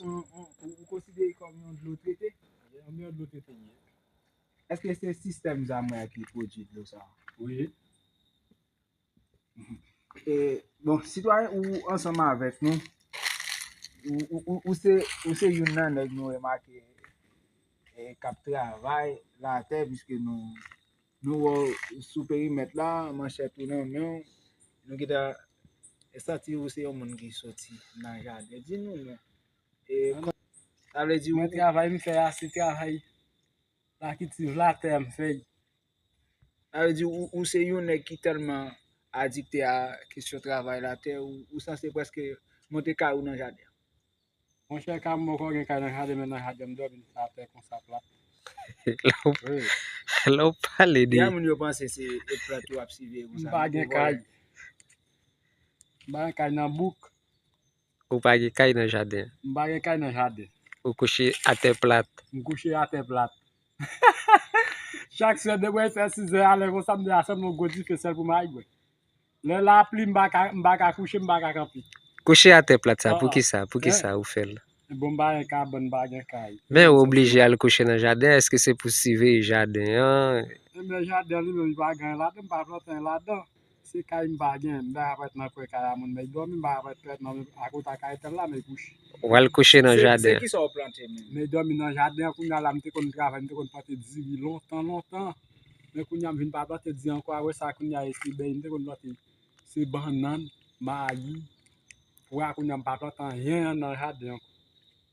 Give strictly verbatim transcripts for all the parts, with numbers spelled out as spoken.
Ou, ou, ou, ou konsidere kòm yon dlo trete? Yon dlo trete li ye. Èske se sistèm Zamwè a ki pwodui dlo sa a? Wi. E, bon, sitwayen, ou ansanm avèk nou, ou, ou, ou, ou se, ou se youn nan nèg nou remake, e, k ap travay latè, piske nou, nou wè w sou perimèt la, manchèt ou nan men w, nou gentan santi ou se yon moun ki soti nan jaden. Di nou non. E, sa vle di ou... Mwen travay, m fè ase travay. Lakilti latè m fè. Sa vle di ou, ou se yon nèg ki tèlman adikte a kesyon travay latè, ou, ou sanse prèske monte kay ou nan jaden. Monchè, ka m poko gen kay nan jaden, men nan jaden m dòmi, m atè konsa plat. Lè w, wi, lè w pale de... Gen moun yo panse se eggplant yo ap siveye konsa. M pa gen kay. M pa gen kay nan bouk. Ou pa gen kay nan jaden an? M pa gen kay nan jaden. Ou kouche atè plat? M kouche atè plat. Chak swè depi mwen fè sizè alè konsa, m di a sèlman gwo dife sèl pou m al bwè. Lè lapli, m pa ka, m pa ka kouche, m pa ka kanpe. Kouche atè plat sa, poukisa? Poukisa ou fè l? Bon, m pa gen kabann, m pa gen kay. Men ou oblije al kouche nan jaden, èske se pou siveye jaden an? Ebyen, jaden an li menm, li pa gen anyen ladan, m pa plante anyen ladan. Se kay m pa gen, m pa ka pral nan kwè kay a moun, men dòmi, m pa ka pral nan akote kay tèl la, men kouche. W al kouche nan jaden. Se, se ki sa w plante menm? Men dòmi nan jaden an, kounye a la, m te konn travay, m te konn plante diri lontan, lontan. Men kounye a, m vin pa plante diri ankò, apre sa, kounye a, e ti bèy, m te konn plante se bannann, mayi, pwa, kounye a, m pa plante anyen nan jaden an ankò.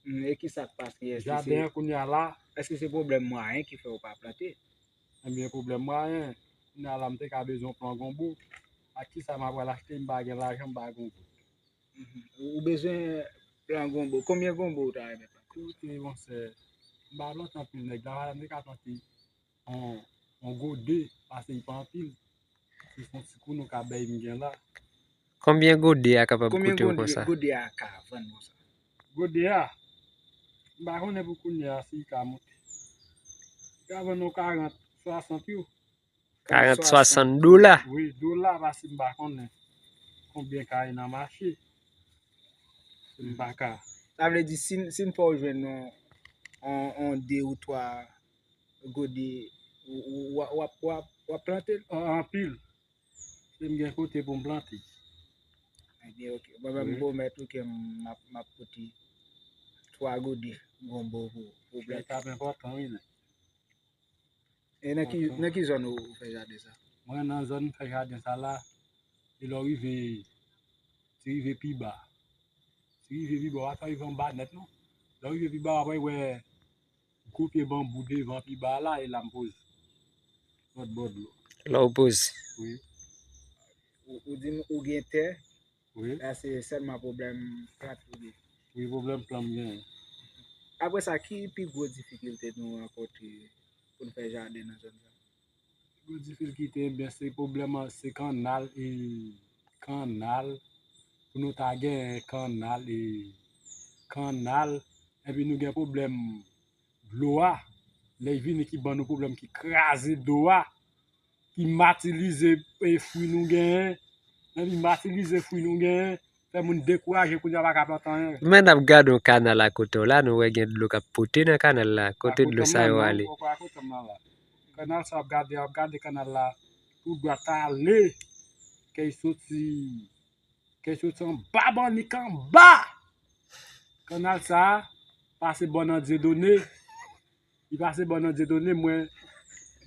Hmm, e ki sa k pase? Èske se... Jaden an, kounye a la. Èske se pwoblèm mwayen ki fè w pa plante? Ebyen, pwoblèm mwayen. Kounye a la, m te ka bezwen plan gonbo. Ak kisa m ap pral achte, m pa gen lajan, m pa gonbo. Mhm. Ou, ou bezwen plan gonbo. Konbyen gonbo ou ta renmen plante? Koute, monchè, m pa plante anpil nèg la, m te ka plante yon, yon gode, pase li pa anpil. Se yon ti kounou ka bay m gen la. Konbyen gode a kapab koute w konsa? Konbyen gode a ka vann konsa? Gode a, m pa konnen pou kounye a si li ka monte. Li ka vann yon karant, swasant yo. Karant, swasant dola? Wi, dola, paske m pa konnen konbyen ka ye nan mache. M pa ka. Sa vle di, si, si n fè w jwenn yon, yon, yon de ou twa gode, w, w, w, w ap, w ap, w ap plante l? An, anpil. Se m gen kote pou m plante. Ebyen, ok. Mwen menm, m pwomèt ou ke m ap, m ap pote twa gode gonbo pou, pou w plante. Sa t ap enpòtan, wi, men. E nan ki, nan ki zòn ou, ou fè jaden sa? Mwen nan zòn m fè jaden sa la, e lè w rive, se rive pi ba. Se rive pi ba, w pa rive anba nèt non. Lè w rive pi ba, w ap wè gwo pye banbou devan pi ba la, e la m poze. Lòt bò dlo. La w poze. Wi. Ou, ou di m ou gen tè, wi. La se sèlman pwoblèm plant ou gen. Wi, pwoblèm plant m genyen. Apre sa, ki pi gwo difikilte nou rankontre pou n fè jaden nan zòn sa? Pi gwo difikilte, ebyen, se pwoblèm an, se kannal, e kannal, pou nou ta gen kannal, e kannal, epi nou gen pwoblèm dlo a, lè l vini ki ban nou pwoblèm, ki kraze dlo a, ki matilize, e, fwi nou genyen, lè li matilize fwi nou genyen, fè moun dekouraje, kounye a pa ka plante anyen. Men n ap gade yon kanal akote w la, nou wè gen dlo k ap pote nan kanal la. Kote dlo sa yo ale? Akote m nan, akote m nan la. Kanal sa w ap gade, w ap gade kanal la, tou dwat ale, ke l soti, ke l soti anba bannik anba. Kanal sa a pase bò nan Dieudonné. Li pase bò nan Dieudonné, mwen,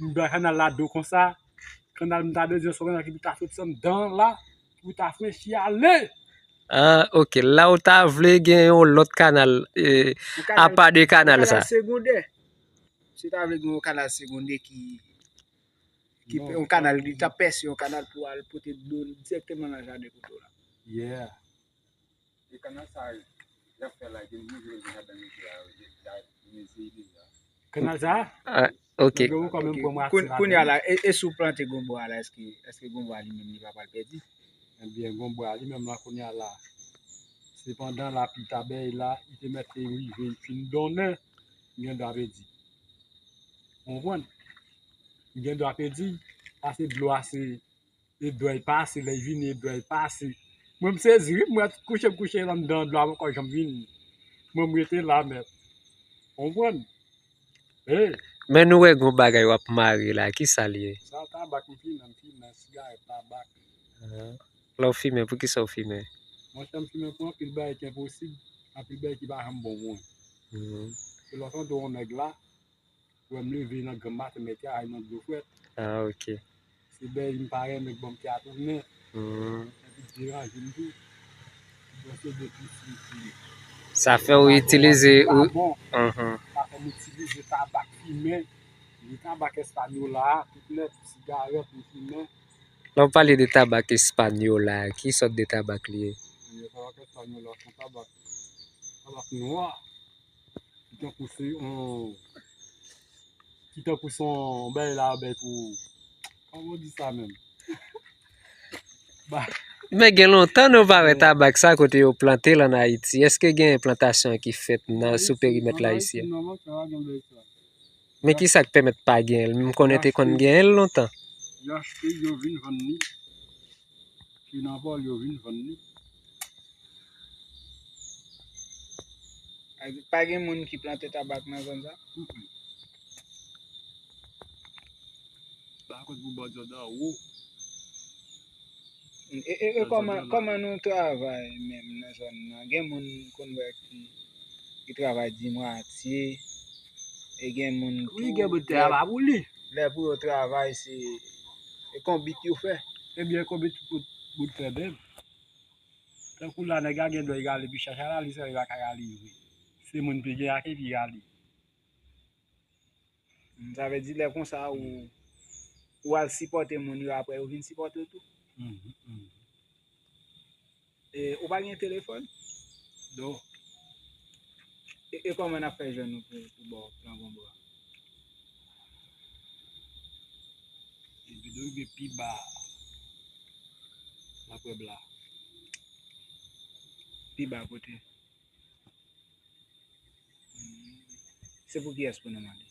m bay kanal la do konsa. Kanal m ta bezwen se yon kanal ki pou ta soti anndan la, ki pou ta frenchi ale. Ah, ok. La ou ta vle gen yon lòt kanal, e, apa de kanal sa? Yon kanal segondè. Si w ta vle gen yon kanal segondè ki, ki yon kanal, li ta pèse yon kanal pou al pote dlo dirèkteman nan jaden kote w la. Yeah. E kanal sa, y ap fè la, gen rive vin ladan mete a, y a, y a, y a eseye deja. Kanal sa? Ah, ok. Gen yon kanmenm pran mwatil ladan. Kounye a la, e, e si w plante gonbo a la, èske, èske gonbo a li menm li pa pral pèdi? Ebyen, gonbo a li menm la kounye a la, sepandan lapli ta bay la, li te mèt rive, li fin donnen, li gen dwa pèdi. Ou konprann? Li gen dwa pèdi, pase dlo a se e dlo a pase, lè l vini, e dlo a pase. Mwen, m sezi, wi, m wè kouche, m kouche anndan dlo a, m poko janm vini. Mwen, m rete la nèt. Konprann? Hey, men nou wè gon bagay w ap mare la, ki sa l ye? Sa tabak, m fimen, m fimen, sigarèt, tabak. Ah. Lè w fimen, poukisa w fimen? Monchè, m fimen pou anpil bagay ki enposib, anpil bagay ki pa janm bon pou mwen. Mhm. Se lè w tande yon nèg la, wè m leve nan granm maten, m al travay nan dlo frèt. Ah, ok. Se bèl, m pa renmen k ban m kè a tounen. Hmm. Epi deranje m tou. Mwen se de plis li. Sa fè w itilize, pa bon. Mhm. Sa fè m itilize tabak fimen. Li tabak Española, tout nèt, sigarèt, m fimen. Lè w pale de tabak Española, ki sòt de tabak li ye? Tabak Española, se yon tabak, tabak nwa. Ki tankou se yon, ki tankou se yon bèy la, bèy pou, kòman w di sa menm? Ba- Men gen lontan nou pa wè tabak sa kote yo plante l ann Ayiti. Èske gen plantasyon ki fèt nan, sou perimèt la isi a? Ann Ayiti, non, non, pa gen bèy sa. Men ki sa k pèmèt pa gen l? M konnen te konn gen l lontan. Yo achte, yo vin vann li. Ki nan vòl yo vin vann li. Pa gen moun ki plante tabak nan zòn sa? Mm-mm. Pa kont pou bò zòn nan wo. E, e, e kòman, kòman nou travay menm nan zòn nan? Gen moun konn wè ki, ki travay dimwatye, e gen moun tou, wi, gen bout tè a pa pou li. Lè pou yo travay, se, e konbit yo fè. Ebyen, konbit pou, pou fè menm. Tankou la, nèg la gen dwa rale pi chacha la, li sèl li pa ka rale vre. Se moun pi gen a ki pi rale. Sa vle di, lè konsa, ou, ou al sipòte moun yo, apre yo vin sipòte w tou. Mhm, mhm. E, ou pa gen telefòn? Non. E, e kòman n ap fè jwenn ou pou, pou ba w plan gonbo a? Epi nou rive pi ba, n ap wè bla. Pi ba kote? Hmm. Se pou kiyès pou nou mande?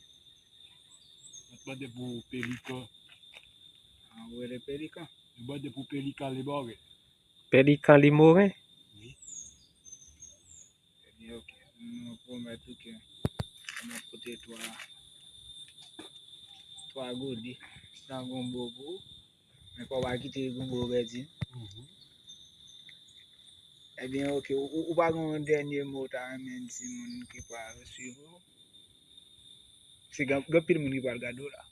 N ap mande pou Pelikan. Ah, ou rele Pelikan? Nou mande pou Pelikan Limoren. Pelikan Limoren? Wi. Ebyen, ok. Nou pwomèt ou ke n ap pote twa, twa gode san gonbo pou ou. Men fò w pa kite gonbo pèdi. Mhm. Ebyen, ok. Ou, ou, ou pa gen yon dènye mo ou ta renmen di moun ki pral swiv ou? Se gen, gen anpil moun ki pral gade w la.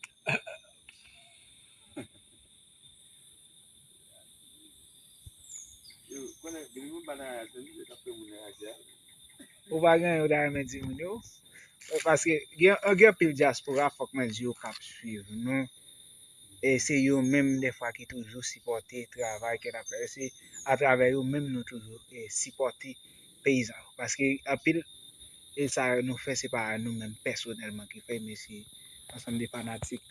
Yo, konnen, depi moun pa nan raje, se misye k ap fè moun nan raje a. Ou pa gen anyen ou ta renmen di moun yo? Paske gen, gen anpil dyaspora, fòk mwen di yo, k ap swiv nou. E se yo menm, dèfwa, ki toujou sipòte travay ke n ap fè. Se atravè yo menm nou toujou, e, sipòte peyizan yo. Paske anpil, e sa nou fè, se pa nou menm pèsonèlman ki fè, men se ansanm de fanatik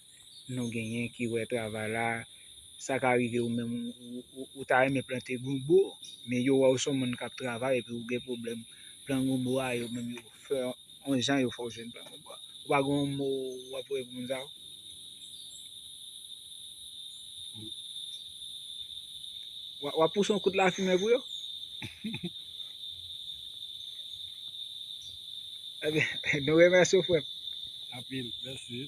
nou genyen ki wè travay la. Sa ka rive ou menm, ou, ou, ou ta renmen plante gonbo, men yo wè w se yon moun k ap travay epi ou gen pwoblèm plan gonbo a, yo menm yo fè yon jan yo fè w jwenn plan gonbo a. Ou pa gen yon mo w ap voye pou moun sa yo? W a, w ap pouse yon kout lafimen pou yo? Ebyen, nou remèsye w, frè m. Anpil, mèsi.